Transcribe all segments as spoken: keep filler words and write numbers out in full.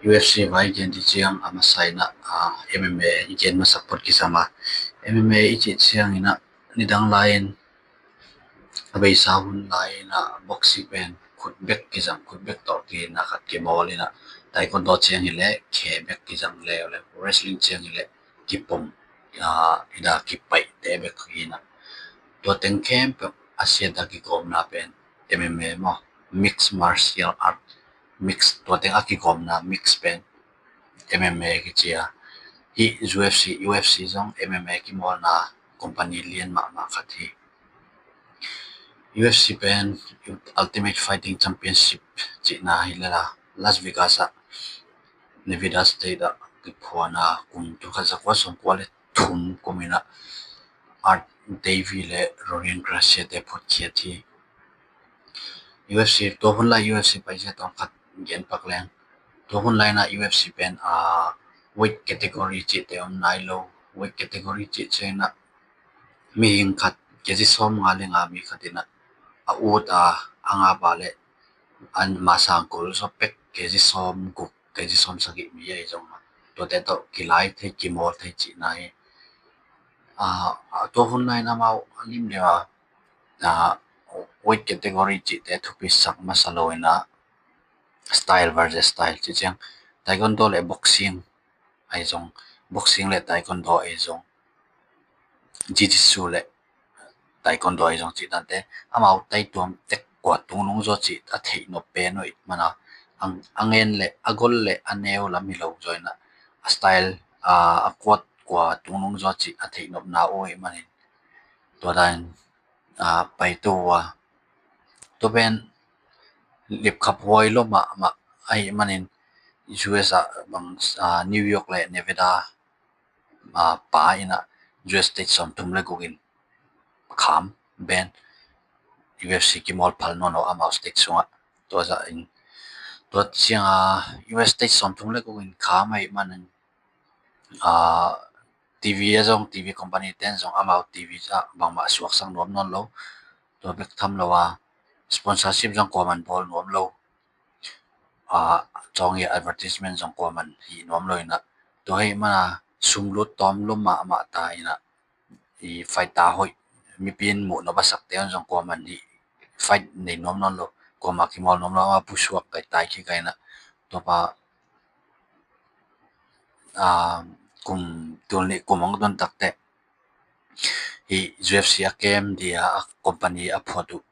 U F C vai i gen ding ciang a masa in ah, ah, M M A i gen masak phot kisam a, M M A i cih ciangin ah nidang lai-in a beisa hun lai-in ah boxing pen khut bek kizang, khut bek tawh kina khat kimawl in ah, taekwondo ciang hileh khe bek kizang le, le wrestling ciang hileh kipom, ah, i da kipaihte bek hi in ah, tua teng khempeuh a siat a kigawmna pen M M A maw, mixed martial art, mix, tua teng a kigawmna mix pen M M A kici a. Hih U F C, U F C zong M M A kimawlna company lian mahmah khat hi. U F C pen Ultimate Fighting Championship cihna hi lel a, Las Vegas ah, Nevada State ah kiphuan a, kum tul khat za kua sawm kua le thum kum in ah Art Davie le Rorion Gracie te phuatkhiat hi. U F C, tua hun lai U F C paizia tawm khat gen pak leng, tua hun lai in ah U F C pen, ah, weight category cihte om nai lo. Weight category cih ciangin ah mihing khat K G sawmnga le nga mi khat in ah a ut a, a ngap a le a masa kul zaw pek K G sawmguk, K G sawmsagih mi ahi zong a, tuate tawh kilai thei, kimawl thei cihna hi. Ah, tua hun lai in amau a lim deuh a, ah, weight category cihte thupisak masa lo in ah style versus style cih ciang, taekwondo le boxing ahi zong, boxing le taekwondo ahi zong, jiu-jitsu le taekwondo ahi zong cih dante, amau taituam tek kua tungnung zaw cih a theih nop pen uh ih man a, a ngen le a gol le a neu lam hi lo zaw in ah, a style, ah, a kuat kua tungnung zaw cih a theih nopna uh ih manin, tua dan, ah, paito uh a, tua pen lipkhap huai lo mahmah ahih manin U S ah bang, ah, New York le Nevada, ah, pa in ah U S state sawmthum le guk in kham, ban, U F C kimawl phal nawn lo amau state sungah. Tua zah in, tua ciang a U S state sawmthum le guk in kham ahih manin, ah, T V a zong, T V company ten zong amau T V ah bangmah suaksak nuam nawn lo. Tua bek tham lo a, sponsorship zong kuaman bawl nuam lo. Ah, cawng hi advertisement zong kuaman hih nuam lo in ah, tua hih man a sum lut tawm lo mahmah ta in ah, i fight ta hoih, mipi in muh nop a sakte un zong kuaman hih fight nei nuam nawn lo, kuamah kimawl nuam lo, amau pusuak kai tai khi kai in ah, tua pa, ah, kum tul nih kum hong tun takteh, hih U F C a kem dia a company a phuat uh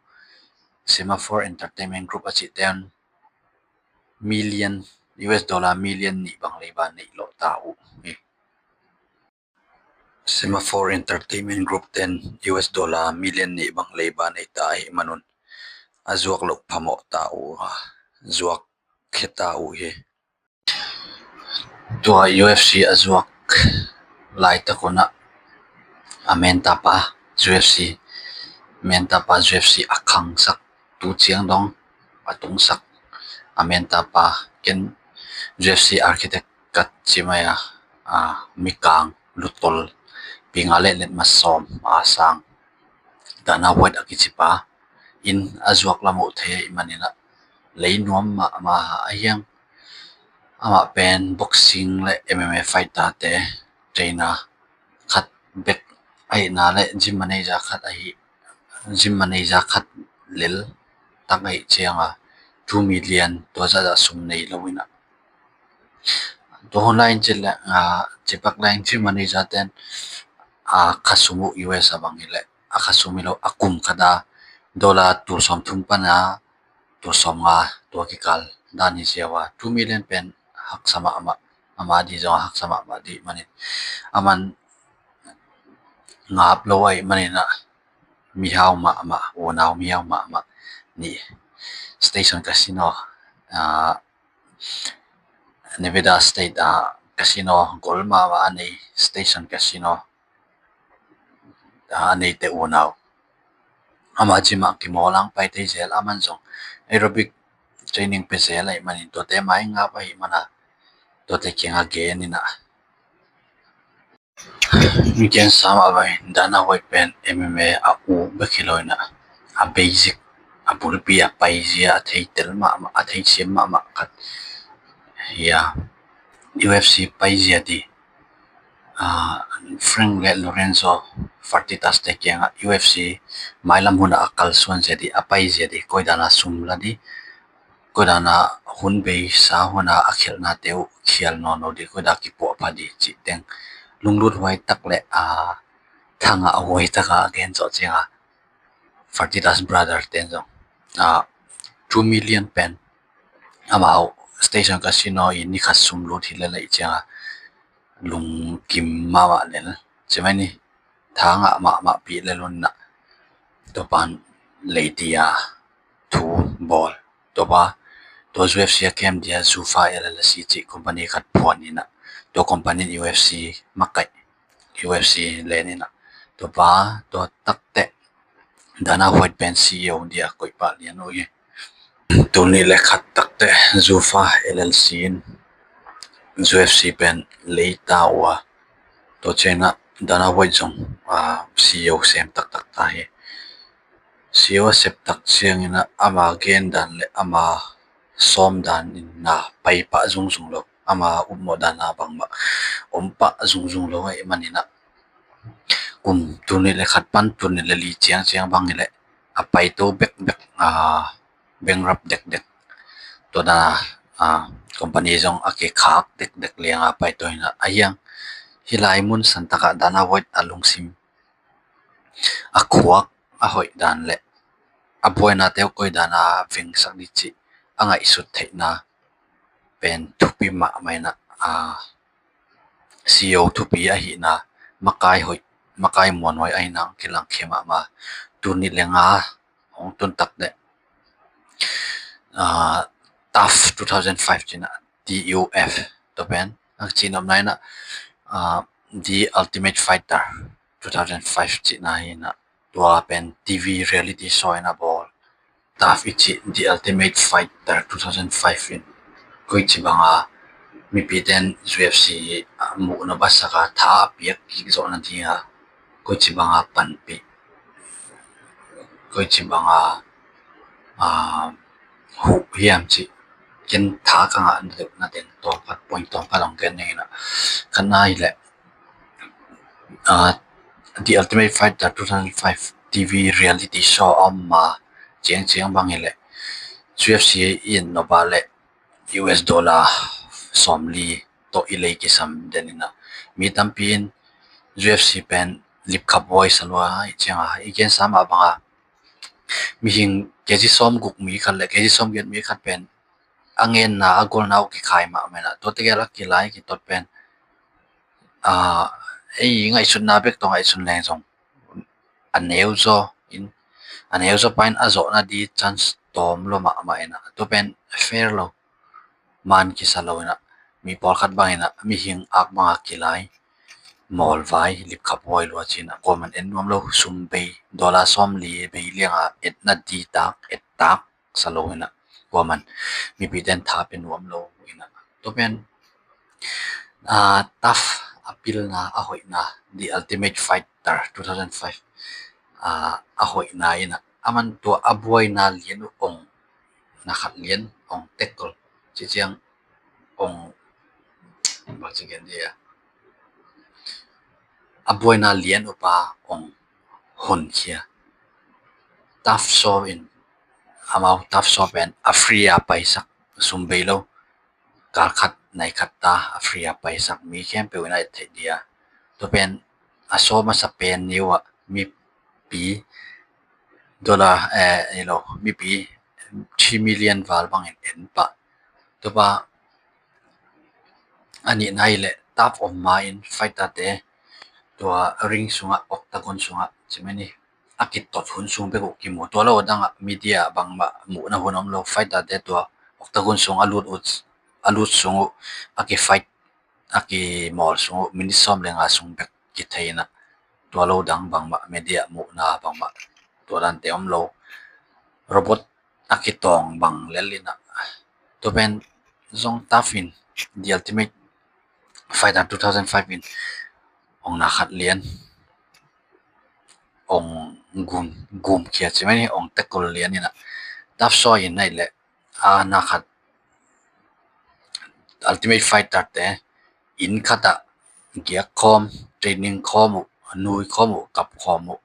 Semaphore Entertainment Group a cihte un million, U S dollar million nih bang leiba neih lawh ta uh hi. Semaphore Entertainment Group ten U S dollar million nih bang leiba nei ta ahih man un a zuak loh phamawh ta uh a, zuak khia ta uh hi. Tua U F C a zuak laitak un ah a menta pa, U F C menta pa, U F C a khangsak, tu ciang dong a tungsak a menta pa, ken U F C architect ka ci mai a, a, mikang lutol, pinga le let ma sawm a sang, Dana White a kici pa in a zuak lam uh thei ahih manin ah lei nuam mahmah a hiang. Amah pen boxing le M M A fighter te trainer khat bek ahihna le gym manager khat ahi, gym manager khat lel tak ahih ciang a two million tua zahzah sum nei lo in ah, tua hun lai in ci le, ah, ci pak lai in gym manager ten, ah, kha sum uh U S a bang hi le, a kha sum hi lo, a kum khat a dollar tul sawmthum pan a tul sawmnga tua kikal dan hi ziau a, two million pen haksa mahmah, ama di zong a haksa mahmah di manin, aman ngap lo ahih manin ah, mihau mahmah, unau mihau mahmah nih, Station Casino, ah, Nevada State, ah, Casino gol mahmah a nei, Station Casino, ah, a neite unau. Ama gym ah kimawl a pai thei zel, aman zong aerobic training pe zel ahih manin tuate mai ngap ahih man a, tuate kiang a gen in ah, gen sam a vai, Dana White pen M M A a u bek hi lo in ah, a basic, a bulpi a paizia a thei tel mahmah, a thei siam mahmah khat Hia, U F C paizia di, ah, Frank le Lorenzo Fertitta te kiangah U F C mailam hunah a kalsuan zia di, a paizia di, koidana sum la di, koidana hun beisa hunah a khialhnate uh khial nawn lo di, koida kipuahpha di cih teng lunglut huai tak le, ah, thangah huai taka a gen zawh cianga Fertitta's brother ten zong, ah, two million pen amau Station Casino i ni khat sum lut hi lel a i cianga lungkim mahmah lel. Cimai ni, thangah mahmah pi lel unah, tua pan lei dia thu bawl. Tua pa, tua U F C a kem dia Zuffa L L C cih company khat phuan inah, tua company in U F C makaih, U F C len inah. Tua pa, tua takteh Dana White pen C E O dia koih pah lian uh hi. Tuni le khat takteh Zuffa L L C in U F C pen lei ta uh a, tua ciangah Dana White zong, ah, C E O sem taktak ta hi. C E O a sep tak cianginah ama gen dan le ama sawm dan in na pai pah zungzung lo, ama upmawh dan a bangmah om pah zungzung lo ahih maninah, kum tuni le khat pan tuni le li ciangciang bang hileh a paito bekbek, a bankrupt dekdek. Tua dana, a, company zong a kikhak dekdek lianga paito inah, a hiang hilai mun santakah Dana White a lungsim, a khuak, a hoih dan le a buainate uh koi dana vengsak di cih a ngaihsut theihna pen thupi mahmah inah, a, C E O thupi ahihna, makai hoih, makai muanhuai ahihna hong kilangkhia mahmah. Tuni le nga hong tun tak deh, ah, TUF two thousand five cina, T U F, tua pen a cih nopna inah, ah, The Ultimate Fighter two thousand five cina hi inah, tua pen T V reality show inah bawl. TUF i cih, The Ultimate Fighter two thousand five in koici banga mipiten U F C, ah, muhna basaka tha a piak kik zawhna dinga koici banga panpih, koici banga, ah, huh hiam cih ken tha ka ngah na teng tawm khat, point tawm khat hong ken ning inah, khatna hileh, ah, The Ultimate Fighter two thousand five T V reality show a om ma ciangciang bang hileh U F C i en nop a le U S dollar sawmli tawh i lei kisam den inah, mi tampi in U F C pen lipkhap huai sa lua i cianga i gensa mah banga mihing K G sawm guk mi khat le K G sawm giat mi khat pen a ngenna, a golna uh kikhai mahmah inah, tuate gel a kilai kitot pen, ah, ei ngaihsutna bek tawh ngaihsun leng zong a neu zaw in, a neu zaw pa in a zawhna di chance tawm lua mahmah inah, tua pen fair lo, man kisa lo inah, mi pawlkhat bang inah mihing ak banga kilai, mawlvai, lipkhap huai lua ci inah, kuaman en nuam lo, sum bei, dollar sawmli bei lianga etna di tak, et tak sa lo inah, kuaman mipiten tha pe nuam lo inah. Tua pen, ah, TUF a pilna, a hoihna, The Ultimate Fighter two thousand five, ah, a hoihna inah, aman tua a buaina lian uh ong, na khat lian ong tackle, ci ciang ong, bang ci gen dia, a buaina lian uh pa ong honkhia. TUF show in, amau TUF show pen a free a paisak, sum bei lo, kal khat nai khat ta a free a paisak, mi khempeuh inah et theih dia. Tua pen a show masa pen ni uh ah mipi dollar, eh, ei lo, mipi three million val bangin en pah. Tua pa a nihna hileh TUF om ma in fighter te tua ring sungah, octagon sungah, cimai ni, a kitot hun sung bek uh kimu. Tua lo dangah media bangmah muhna hun om lo, fighter te tua octagon sung a lut ut, a lut sung uh, a kifight, a kimawl sung uh minute sawm le nga sung bek kithei inah, tua lo dang bangmah media muhna bangmah tua dante om lo. Robot a kitawng bang lel inah, tua pen zong TUF in, The Ultimate Fighter two thousand five in ong na khat lian ong gum, gumkhia cimai ni, ong tackle lian inah, TUF show in nai leh a na khat Ultimate Fighter te inn khatah giak khawm, training khawm uh, nui khawm uh, kap khawm uh,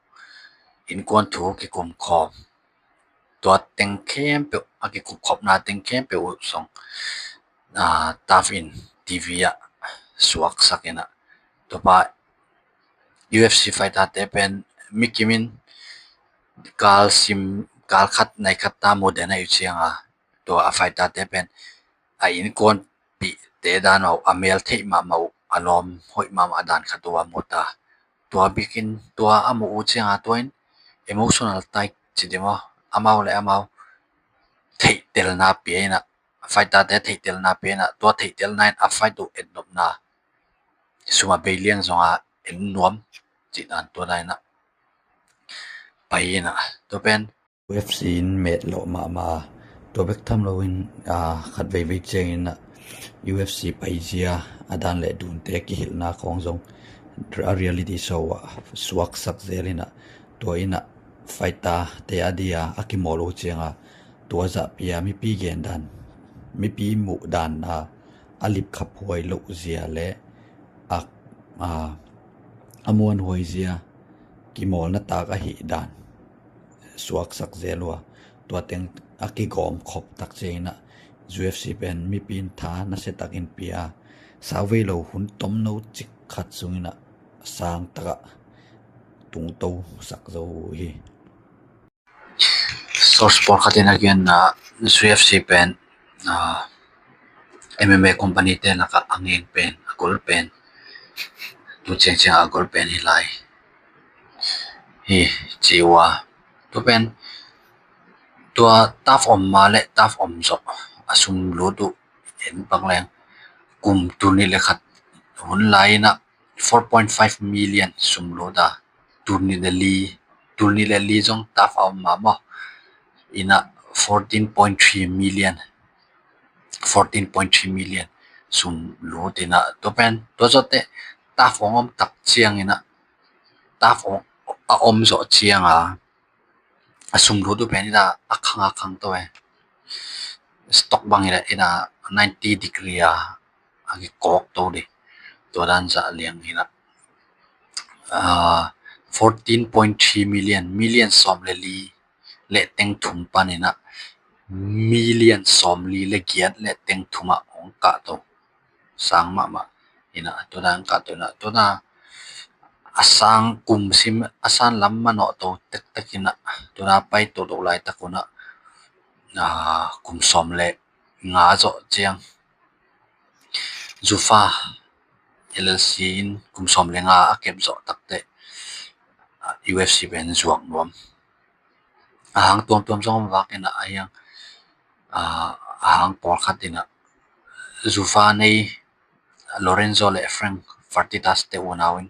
innkuan thu kikum khawm, tua teng khempeuh, a kikupkhopna teng khempeuh uh zong, ah, Taff in T V ah suaksak inah, tua pa U F C fighter te pen mikim in kal sim, kal khat nai khat ta mu den a i cianga, tua a fighter te pen a innkuanpihte dan uh, a mel theih mahmah uh, a lawm hoih mahmah a dan khat uh a mu ta. Tua bikin tua a mu uh cianga tua in emotional tie ci ding maw, amau le amau theihtelna pia inah, fighter te theihtelna pia inah, tua theihtelna in a fight uh etnopna sum a bei liang zonga en nuam cih dan tua dan inah pai inah, tua pen U F C in met loh mahmah. Tua bek tham loin, ah, khat veivei ciangin ah U F C paizia a dan le dunte kihilhna khawng zong a reality show ah suaksak zel inah, tua inah fighter te a dia a kimawl uh cianga tua zahpia mipi gen dan, mipi muh dan a, a lipkhaphuai loh zia le a, a, a muanhuai zia kimawlna tak ahi dan suaksak zel uh a, tua teng a kigawm khop tak ciang inah U F C pen mipi in tha nasia takin pia, sauvei lo hun tomno cik khat sung inah sang takah tungto sak zo uh hi. Source pawlkhat in a gen ah, U F C pen, ah, M M A company te lakah a ngeng pen, a gol pen, tu ciangciang a gol pen hi lai hi ci uh a, tua pen tua Taff om ma le Taff om zawh a sum lut uh en bang leng kum tul nih le khat hun lai inah four point five million sum lut a, tul nih le li, tul nih le li zong Taff a om ma maw, inah fourteen point three million, fourteen point three million sum lut inah, tua pen tua zawh teh Taff hong om tak ciang inah, Taff hong a om zawh cianga a sum lut uh pen inah a khang a khang to e, stock bang inah, inah ninety degree a a kikawk to dih. Tua dan zah liang inah, ah, fourteen point three million, million sawm le li le teng thum pan inah million sawm li le giat le teng thum ah hong kah to. Sang mahmah inah, tua dan kah to inah, tua dan a sang kum sim a san lam manawh to tektek inah, tua dan pai to doh laitak unah, ah, kum sawm le nga zawh ciang Zuffa L L C in kum sawm le nga a kep zawh takteh, ah, U F C pen zuak nuam. A hang tuamtuam zong om vak inah, a hiang, ah, a hang pawlkhat inah Zuffa nei Lorenzo le Frank Fertitas te unau in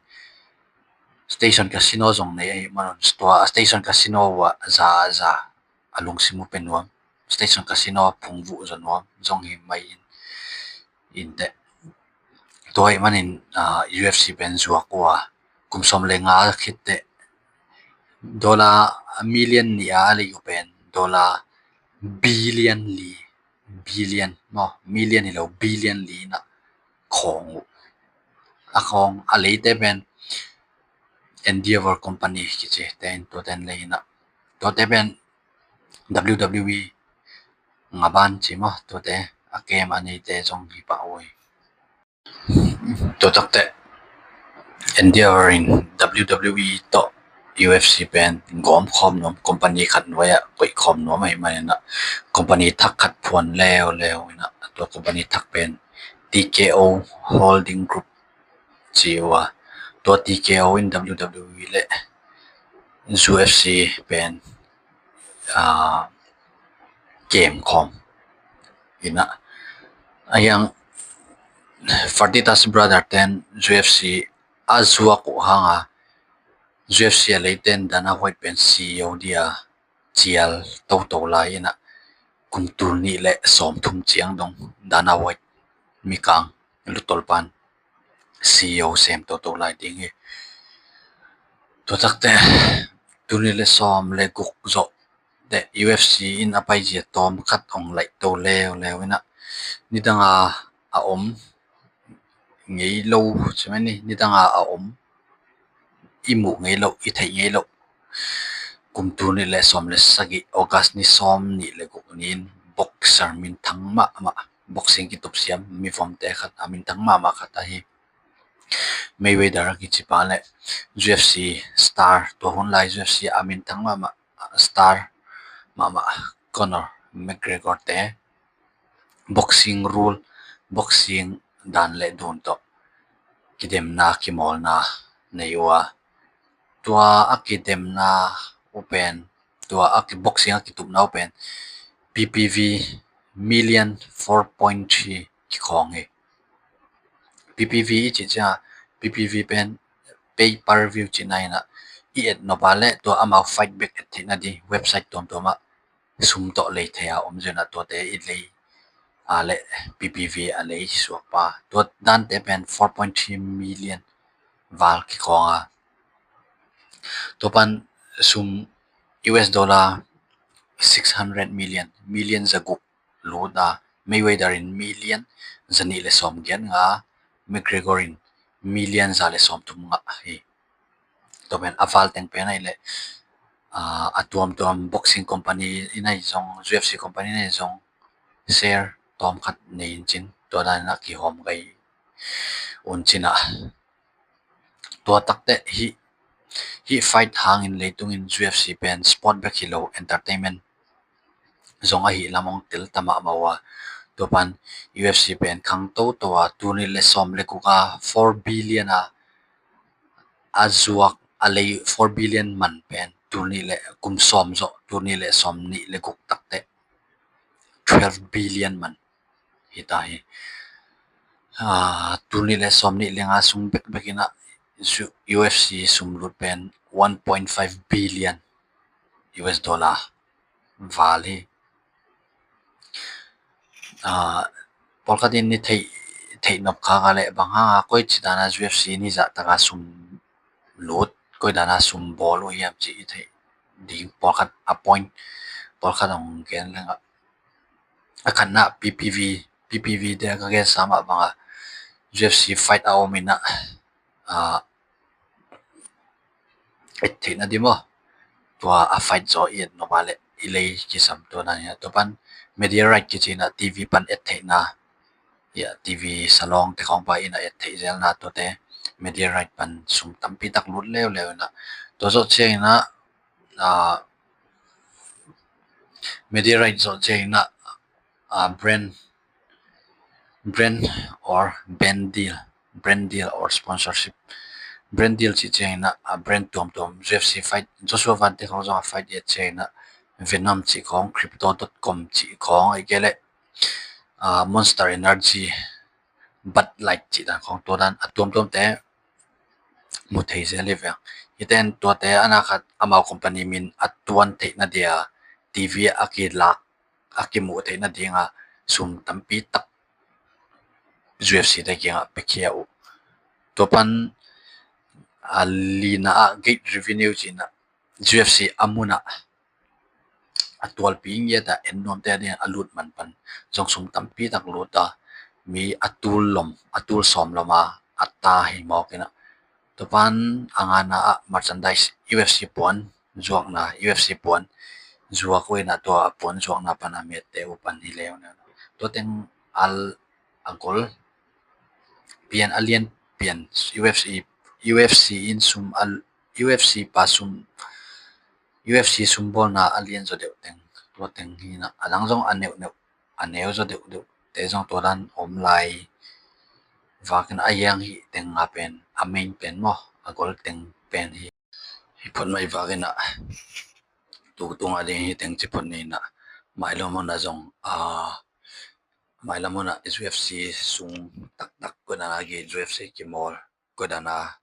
Station Casino zong nei ahih manun, tua Station Casino uh ah za za a lungsim uh pe nuam, Station Casino phungvuh zaw nuam zong hi mai in, inteh. Tua ahih manin, ah, U F C pen zuak uh a, kum sawm le nga khit teh dollar million nih a lei uh pen dollar billion li, billion maw, million hi lo, billion li inah khawng uh. A khawng a leite pen Endeavor Company kici te in, tuate in lei inah, tuate pen W W E ngaban ci maw, tuate a kem a neite zong hi pah uh hi. Tua takteh Endeavor in W W E tawh U F C pen gawm khawm nuam, company khat nuai ah koih khawm nuam ahih manin ah company thak khat phuan leuleu inah, tua company thak pen T K O Holding Group ci uh a, tua T K O in W W E le U F C pen, ah, kem khawm inah, a hiang Fertitas brother ten U F C a zuak uh hanga U F C a leiten Dana White pen C E O dia cial toto lai inah, kum tul nih le sawmthum ciang dong Dana White, mikang lutol pan C E O sem toto lai ding hi. Tua takteh tul nih le sawm le guk zawh teh U F C in a paizia tawm khat hong laih to leuleu inah, nidanga a om ngei lo, ci mai ni, nidanga a om, i muh ngei lo, i theih ngei lo. Kum tul nih le sawm le sagih, August ni sawm nih le guk ni-in boxer minthang mahmah, boxing kitup siam mivomte khat a minthang mahmah khat ahi Mayweather a kici pa le U F C star, tua hun lai U F C a minthang mahmah star mahmah Conor McGregor te boxing rule, boxing dan le dun tawh kidemna, kimawlna nei uh a, tua a kidemna uh pen, tua a ki boxing a kitupna uh pen P P V million four point three kikhawng hi. P P V i cih ciang, P P V pen pay per view cihna hi-in ah, i et nop a le tua amau fight back et theihna ding website tuamtuam ah sum tawh lei thei a om zen ah, tuate i lei a le P P V a lei suak pa, tua dante pen four point three million val kikhawng a, tua pan sum U S dollar six hundred million, million za guk lut a, Mayweather in million za nih le sawm giat ngah, McGregor in million za le sawm thum ngah hi. Tua pen a val teng pen ahih leh, ah, a tuamtuam boxing company in ahi zong, U F C company in ahi zong, share tawm khat nei in cin, tua dan in a kihawm gai un cin ah. Tua takte hih, hih fight hangin leitungin U F C pen sport bek hi lo, entertainment zong ahi lam hong tel ta mahmah uh a. Tua pan U F C pen khang toto a, tul nih le sawm le guk a four billion a, a zuak a lei four billion man pen tul nih le kum sawm zawh, tul nih le sawm nih le guk takte twelve billion man hi ta hi. Ah, tul nih le sawm nih le nga sung bekbek in ah U F C sum lut pen one point five billion U S dollar val hi. Ah, pawlkhat in ni theih, theih nop kha kha le bang hang a koi ci dan a U F C ni zah tak a sum lut, koi dan a sum bawl uh hiam ci i theih ding, pawlkhat a point, pawlkhat hong gen leng ah, a khatna P P V, P P V te ka gensa mah bang a U F C fight a om in ah, ah, et theihna ding maw, tua a fight zaw i et nop a le i lei kisam, tua dan hi a. Tua pan media right kici in ah, T V pan et theihna, ya, T V salawng te khawng pan in ah et theih zelna, tuate media right pan sum tampi tak lut leuleu in ah, tua zawh ciang in ah, ah, media right zawh ciang in ah, ah, brand, brand or brand deal, brand deal or sponsorship. Brand deal cih ciang in ah, ah, brand tuamtuam, U F C fight, Joshua Van te khawng zong a fight i et ciang in ah, Venom cih khawng, Crypto dot com cih khawng, ahih kei leh, ah, Monster Energy, Bud Light cih dan khawng, tua dan a tuamtuamte mu thei zel hi veng. Hihte in tuate a na khat amau company min a tuan theihna dia T V a kilak, a kimuh theihna dinga sum tampi tak U F C te kiangah piakhia uh. Tua pan a lina ah gate revenue cih in ah U F C a mun ah a tualpi ngiat a en nuamte a ding a lut man pan zong sum tampi tak lut a, mi a tul lom, a tul sawm lom a, a ta hi mawk in ah. Tua pan a ngana ah merchandise, U F C puan zuakna, U F C puan zuak uh in ah, tua a puan zuakna pan a mette uh pan hi leu na. Tua teng al a gol pian a lian pian, U F C, U F C in sum a, U F C pa sum, U F C sum bawlna a lian zaw deuh teng, tua teng hi in ah, a dang zong a neuh neuh, a neu zaw deuh deuh te zong tua dan om lai. Vakin a yang hi teng nga pen a main pen maw, a gol teng pen hi. Hi phot mai vakin ah, tu tung a ding hi teng ci phot ni in ah, mailam hun ah zong, ah, mailam hun ah U F C sung taktak koi dan a ki U F C kimawl, koi dan a,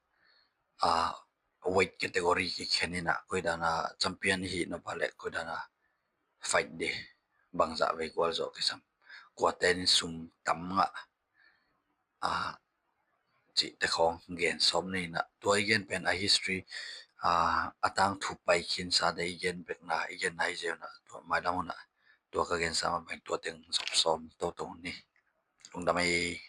ah, weight category kikhen in ah, koi dan a champion hi nop a le koi dan a fight ding, bangzah vei gual zawh kisam, kuate in sum tam ngah, ah, cihte khawng gen sawm ni in ah, tua i gen pen a history, ah, a tangthu pai khinsa te i gen bekna, i genna hi zel in ah, tua mailam hun ah tua ka gensa mah bang tua teng zop sawm toto ni. Lungdam ei.